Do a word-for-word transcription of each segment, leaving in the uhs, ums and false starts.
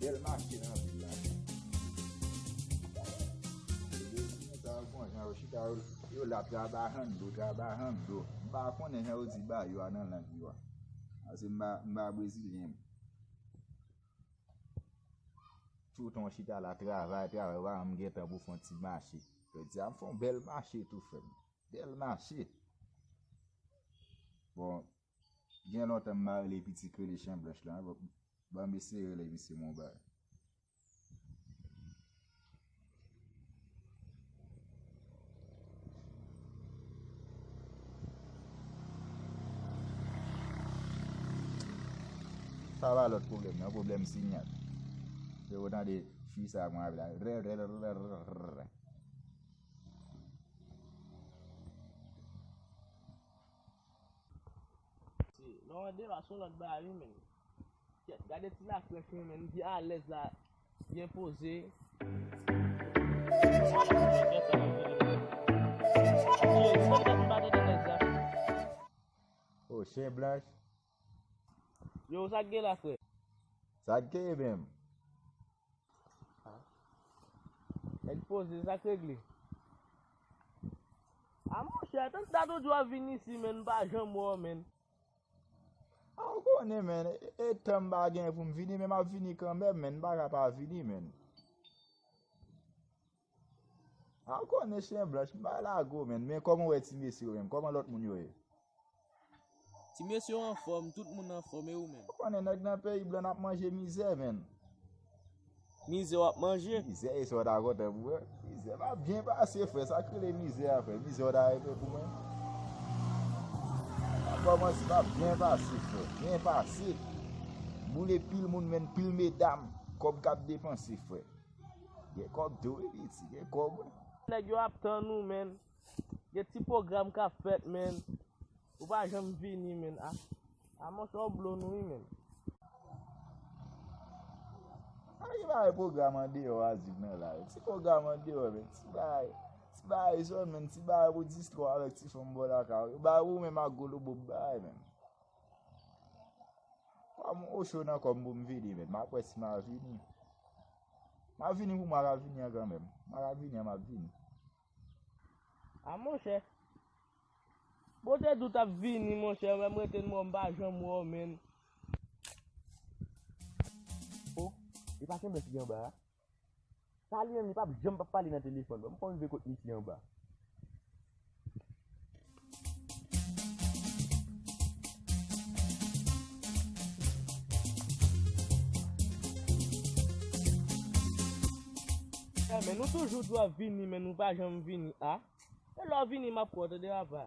Bèl mache nan vil la. Yo di nou sa bon jan yo chita yo, yo la trabajando, trabajando. M pa konnen jan yo di ba yo a nan lang yo a. Paske m pa, m pa brezilyen. Toutan w chita la travay, travay, w pa janm gen tan pou fè yon ti mache. Yo di a m fè yon bèl mache tou frè m. Bèl mache. Bon, gen lontan m pa rele pitit rele chen blanch la. Bon, ban m eseye rele misye mon bagay. Sa pa lòt pwoblèm nan, pwoblèm sinyal. Se ou tande fi sa mwen ap la. Rè, rè, rè, rè, rè. Lè w ande la, se yon lòt bagay wi, men. Kèt, gade ti lafrèch mwen, men, byen alèz la, byen poze. Oh, chen blanch. Yo, sa k gen la, frè? Sa k gen menm? Nèg poze, sa k regle? A monchè, tank dat ou di w ap vin isi, men, m pa janm wè w, men. A, ou konnen, men, e, e tan m pa gen pou m vini, men m ap vini kanmenm, men, m pa ka pa vini, men. A, ou konnen chen blanch, m pa lago, men, men kòman w wè ti mesye yo menm, kòman lòt moun yo ye? Ti mesye yo anfòm, tout moun anfòm, e ou menm? Ou konnen nèg nan peyi blan n ap manje mizè, men. Mizè w ap manje? Mizè, e sa w ta kontan pou wè? Mizè, m ap byen pase, frè. Sa k rele mizè a, frè? Mizè w ta regle pou mwen? M ap kòmanse, m ap byen pase, frè. Byen pase. Boule pil moun, men pil medam. Kòb k ap depanse, frè. Gen kòb tou, wi, piti. Gen kòb, wi. Nèg yo ap tann ou, men. Gen ti pwogram k ap fèt, men. Ou pa janm vini, men. A, a monchè, w blo nou, wi, men. A, ki bagay pwogram andeyò a di nan la, wi. Ti pwogram andeyò, men. Ti bagay, ti bagay zòn, men. Ti bagay pou distri w avèk ti fanm bò lakay ou. Yo bay ou menm ak Golobo bagay, men. Kòm ou cho nan kò m pou m vini, men. M ap wè si m a vini. M ap vini pou m a ka vini an kanmenm. M a ka vini an, m ap vini. A, monchè. Bon, te di w t ap vini, monchè, men m rete m wè w, m pa janm wè w, men. O, e pa Kenbès ki anba a? Sa li menm, li p ap janm p ap pale nan telefòn, bon, m konn rive kot misye anba. Eh, men nou toujou di w ap vini, men nou pa janm vini, a? E lè w vini, m ap kwè w, tande, papa.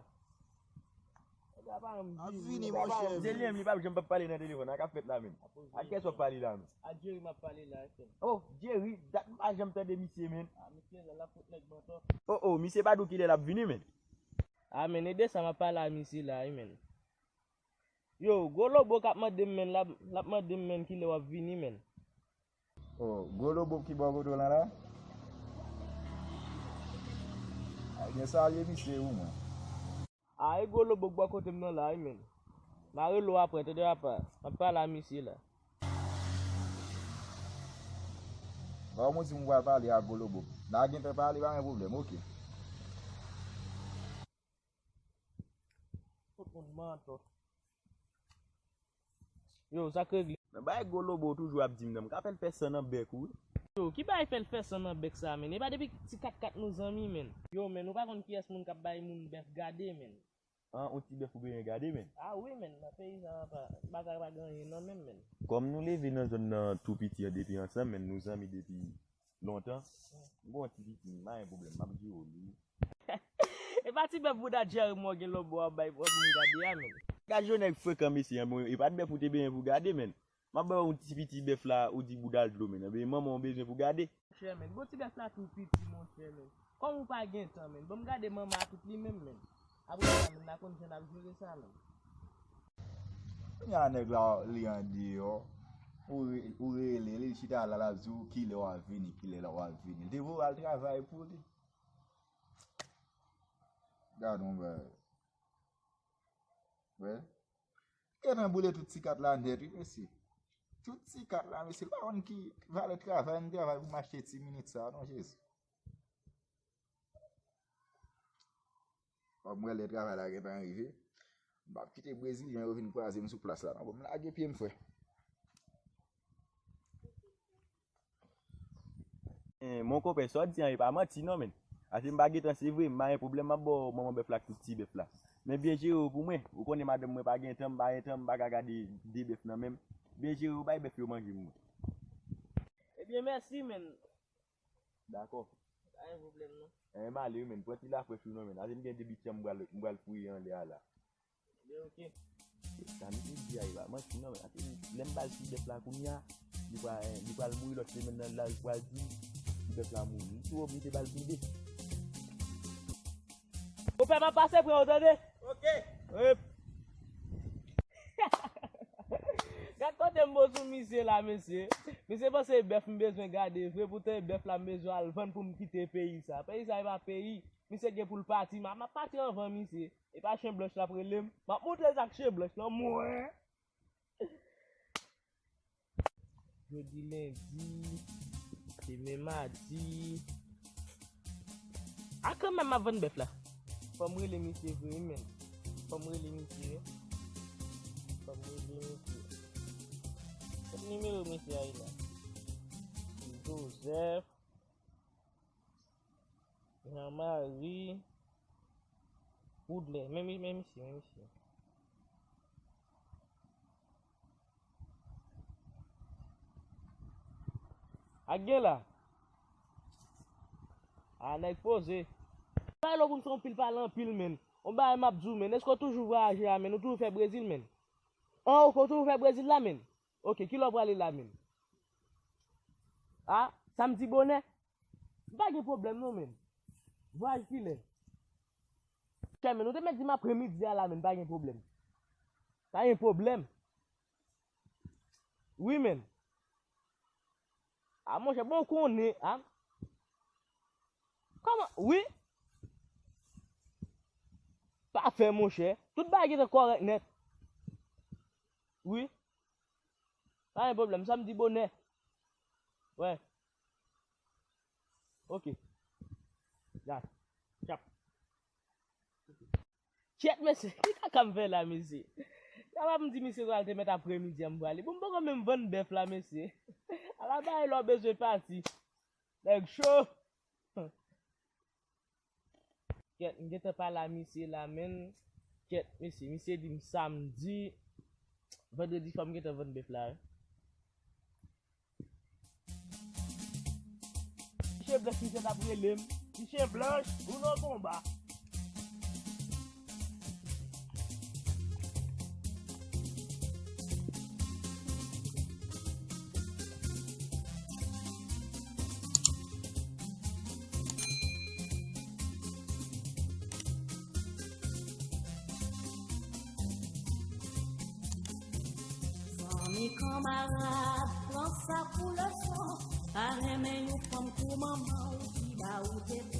Tande, papa, m ap vini, vini, papa, monchè. Se li menm, li p ap janm p ap pale nan telefòn. A k ap fèt la, men? A kiyès w ap pale la, men? A Jerry m ap pale la, frè m. Oh, Jerry, dat m pa janm tande misye, men. A, misye la, l ap fout nèg bantò. Oh, oh, misye pa di w kilè l ap vini, men? A, men, e de sa m ap pale a misye la, wi, men. Yo, Golobo k ap mande m, men, l ap, l ap mande m, men, kilè w ap vini, men. Oh, Golobo ki bò kote w lan la? A, gen salye misye wi mwen. A, e Golobo k bò kote m nan la, wi, men. M a rele w apre, tande, papa. M ap pale a misye la. Ba w mwen di m pral pale ak Golobo. N a gentan pale, pa gen pwoblèm, oke. Tout moun mantò. Yo, sa k regle? Men bagay Golobo toujou ap di m nan, m ka fè l fè san nan bèk ou wi. Yo, ki bagay fè l fè san nan bèk sa, men? E pa depi ti kat kat nou zanmi, men. Yo, men, ou pa konn kiyès moun k ap bay moun bèf gade, men. An, yon ti bèf ou bezwen gade, men? A wi, men, nan peyi sa, pa, bagay pa gen anyen nan menm, men. Kòm nou leve nan zòn nan tou piti an depi ansanm, men, nou zanmi depi lontan. M gon ti piti, m pa gen pwoblèm, m ap jere w li. E pa ti bèf bouda Jerry Morgan Lobo ap bay pou m gade a, men. Gad jan nèg frekan mesye an, bon, e pa t bèf ou te benyen pou gade, men. M ap ba w yon ti piti bèf la, ou di bouda l dlo, men. Ebyen, manman w bezwen pou gade. Monchè, men, bon ti bèf la tou piti, monchè, men. Kòm ou pa gen tan, men. Ban m gade manman a tout li menm, men. Apre sa, men, n a konn jan n ap jere sa, men. Kounye a nèg la, li andeyò. Ou re-, ou rele li, li chita la, l ap di w kilè w ap vini, kilè w ap vini. Li te voye w al travay pou li. Gad yon bagay. Wè. Gentan boule tout ti kat la nèt, wi, mesye. Tout ti kat la, mesye, l pa konn ki valè travay m travay pou m achte ti minit sa, non, Jezi. Fò m wè lè travay la gentan rive. M p ap kite Brezilyen yo vin kwaze m sou plas la, non. Bon, m lage pye m, frè. Eh, mon konpè, sa w di an, e pa manti, non, men. Ase m pa gen tan, se vre, m pa gen pwoblèm, m ap ba w manman bèf la ak tout ti bèf la. Men byen jere w pou mwen. Ou konnen madanm mwen pa gen tan, m pa gen tan, m pa ka gade de bèf nan men m. Byen jere w, bay bèf yo manje, mwen. Ebyen, mèsi, men. Dakò. Pa gen pwoblèm, non. Eh, m ale wi, men. Pran ti lafrèch wi, non, men. Ase m gen de bit chan m pral, m pral fouye anlè a la. Ebyen, oke. Sa misye di a, e pa manti, non, men. Ase lè m ba l ti bèf la kounye a, li pral, li pral mouri lòt semèn nan, la, li pral di, ti bèf la mouri. M tou oblije ba l prive. Ou pè m ap pase frè, ou tande? Oke. Ep. Gad kote m bo sou misye la, mesye. Misye panse e bèf m bezwen gade vre, poutan e bèf la m bezwen al vann pou m kite peyi sa. Peyi sa e pa peyi. Misye gen pou l pati, m ap, m ap pati anvan misye. E pa chen blanch la ap rele m. M ap montre l sa k chen blanch lan, mwen. Jodi lendi, demen madi. A kanmenm m ap vann bèf la. Fò m rele misye vre, men. Fò m rele misye. Fò m rele misye. Kot nimewo misye a ye la? Joseph. Jean Marie Woodley. Men, men misye, men misye. Ak gen la. A, nèg poze. Pale w konn se yon pil pale anpil, men. On bagay m ap di w, men. Èske w toujou vwayaje a, men? Ou toujou fè Brezil, men? An, ou toujou fè Brezil la, men? Oke, kilè w prale la, men? A, samdi bonè? M pa gen pwoblèm non, men. Vwayaj kilè? Chè, men, ou te mèt di m apremidi a la, men, pa gen pwoblèm. Pa gen pwoblèm. Wi, men. A, monchè, bon, ou konnen, a. Kòman? Wi. Pafè, monchè. Tout bagay gentan kòrèk nèt. Wi. Pa gen pwoblèm, samdi bonè. Wè. Oke. Ya. Chap. Kyèt, mesye. Ki kaka m fè la, mesye? Kaka m di misye pral te mèt apremidi a m prale. Bon, m poko menm vann bèf la, mesye. Ala bagay lè w bezwen pati. Nèg cho. Kèt, m gentan pale a misye la, menn. Kèt, mesye, misye di m samdi, vandredi fò m gentan vann bèf la, wi. Ti chen blanch, misye t ap rele m. Ti chen blanch, ou nan konba. Zanmi kanmarad, pran sa pou leson. Pa renmen yon fanm kou manman w ki ba ou tete.